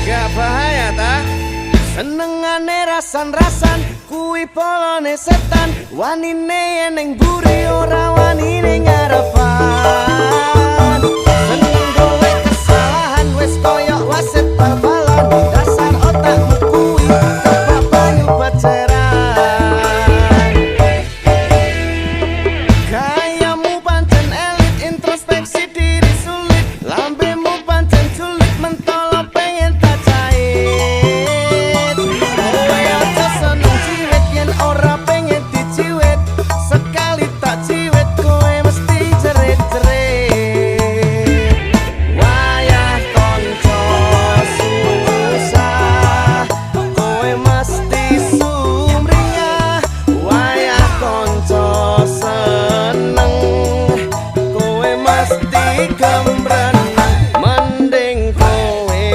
Gak bahaya ta? Senengane rasan-rasan kuwi polone setan. Wanine ning buri ora wani ning ngarepan. Seneng gawe kesalahan wis koyo wasit bal-balan.